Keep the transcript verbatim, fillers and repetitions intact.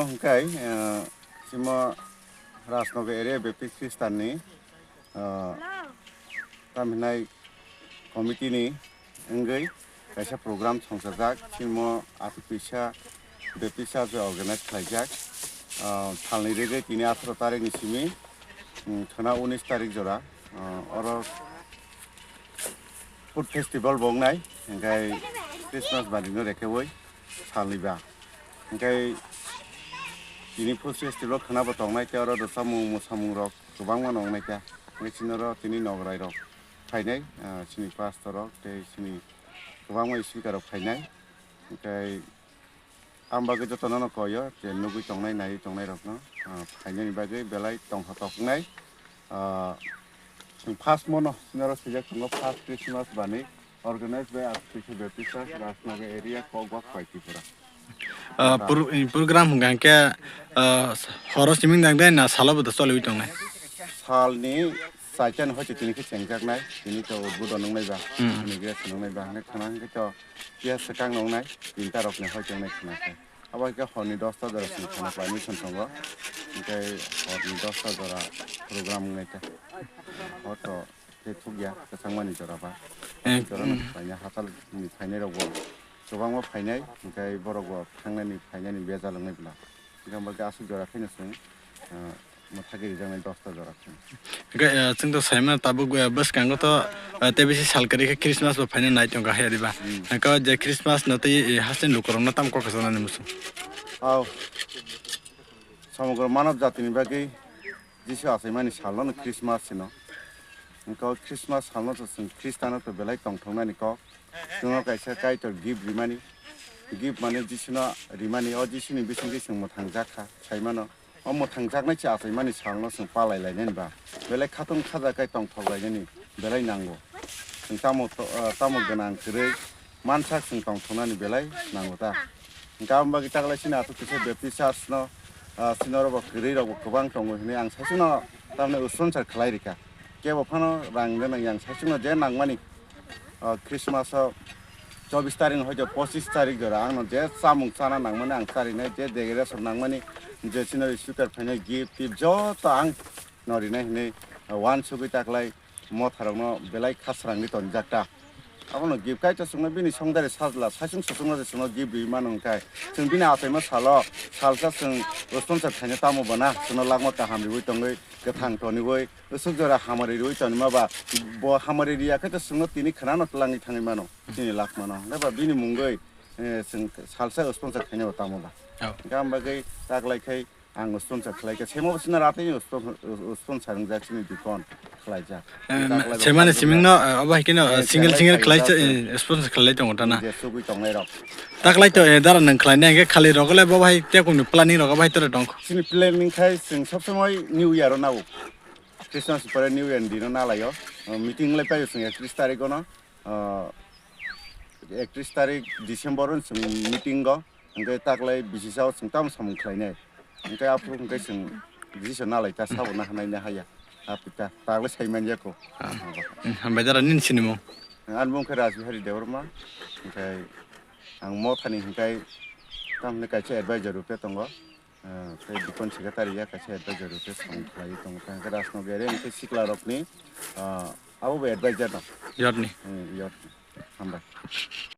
Hwnkhe, eh, simo Rajnagar area Baptist Christian ni, eh, tam hinai committee ni wngwi kaisa program songchajak, simo Atupisa Baptist Church organize khlaijak. Ah, salni rwgwi tini atharo tarik ni simi, mm, thwna unis tarik jora, ah, oro food festival bo wngnai, hwnkhe Christmas bani no rekewi salni ba. Hwnkhe tini food festival khwna bo tongnai, tei oro rwchapmung mwsamung rok kwbangma no wngnai kha. Hwnkhe chini oro tini nograi rok phainai, ah, chini pastor rok tei chini kwbangma speaker rok phainai. Hwnkhe ang bagwi jotono no koi o, je nugwi tongnai, naiwi tongnai rokno, ah, phainani bagwi belai tongthotok wngnai. Ah, chwng first mono, chini oro swijak tongo, first Christmas bani, organized by Archbishop Baptist Church, Rajnagar area, Kokbak, Pai Tripura. Ah, pro-, program hwnkha hwnkhe, ah, horo siming dang dai na salo bo choliwi tongnai? Salni Saitan hoite tini khe chengjaknai, tini to udbodon wngnai ba, Hmm. inauguration wngnai ba, hwnwi khana hwnkhe to phiya swkang wngnai, tinta rokni hoite wngnai khana khe. Abo hai khe horni dosta jora chwng khana khlai mission tongo, hwnkhe horni dosta jora program wngnai khe. Hor to khe thukya, kwchangmani jora ba. Eh, Jora no hmm. khlaina hatal ni phainai rok bo kwbangma phainai, hwnkhe borok bo thangnani phainani bejal wngnai bwla. Hwnkhe aswk jora kheno chwng, ah, mwthagwi rijaknai dosta jora khe. Hwnkhe, eh, chwng to saimano tabuk, eh, bwskango to, eh, tei bisi sal kwrwi khe Christmas bo phaina nai tongkha haya diba? Hmm. Hwnkhe je Christmas no tei, eh, hasteni lukurokno tamo kok kwchanani muchung? Aw. Somogro manav jatini bagwi Jisu achaimani salno no Christmas hino. Hwnkhe o Christmas salno to chwng Christiano to belai tongthoknani kok. Chwngno kaisa Kaitor gift rimani. Gift mane Jisuno rimani. O Jisuni bisingtwi chwng mwthangjakha, saimano. O mwthangjaknai se achaimani salno chwng palai lainani ba belai khatung khaja kai tongthok lainani belai nango. Chwng tamo to-, ah, tamo gwnang kwrwi mansak chwng tongthoknani belai nango ta. Hwnkhe aboni bagwi taklai chini Atupisa Baptist Church no, ah, chini oro bo kwrwi rok bo kwbang tongo hinwi ang saichung no tamni sponsor khlai rikha. Kebo phano rang de nang yang saichung no je nangmani, ah, Christmas o chobbish tarik no hoito pochis tarik jora ang no je chamung chana nangmani ang charinai, je decoration nangmani, je chini speaker phainai gift tip joto ang no rinai hinwi, ah, uansugwi taklai motharokno belai khasrangwi tonjak ta. Abono gift kaitor chwngno bini songdari sajla, saichung saichungno se chwngno gift riwi mano hwnkhe, chwng bini achaima salo, salsa chwng sponsor khaina tamo bana, chwngno lakma kaham riwi tongwi, kwthang toniwi, usuk jora hamari riwi tonima ba, bo hamari riya khe to chwngno tini khwnano twlangwi thangwi mano, chini lakmano. Hwnkhe ba bini mungwi, eh, chwng salsa sponsor khaina bo tamo ba. Oh. Hwnkhe ang bagwi taklai khai, Ang sponsor khlai kha, semo sina ratwi sponsor, sponsor wngjak chini dukon khlaijak. Em, Taklai semani bo siming no, eh, obo hai khe no, eh, single, single khlai khlai cha, cha, eh, sponsor khlai tongo ta na. Je sugwi tongnai rok. Taklai to, eh, dara nang khlai nai, hwnkhe khali rok le bo hai te kunu planning rok bo hai tore tong. Chini planning khai chwng sob somoi New Year o nao. Christmas pore New Year ni dino nalaio. Meeting lai paio chwng ekatris tarik o no. Ah, ekatris tarik December o chwng meeting o, hwnkhe taklai bisi sao chwng tamo samung khlainai. Hwnkhe aphuru hwnkhe chwng bisi nalai ta sabo na hanai na haya. Apita taklai sai man jako. Ah. Hmm, hambai dara nini sinimung? Ani mung khe Rajbihari Debbarma. Hwnkhe ang mothani hwnkhe tamni kaisa advisor rupe tongo. Ah, tei dukon secretary ya kaisa advisor rok khe samung khlaiwi tongo. Tei hwnkhe Rajnagar area hwnkhe sikla rokni, ah, abo bo advisor no. Yotni. Hmm, yotni. Hambai.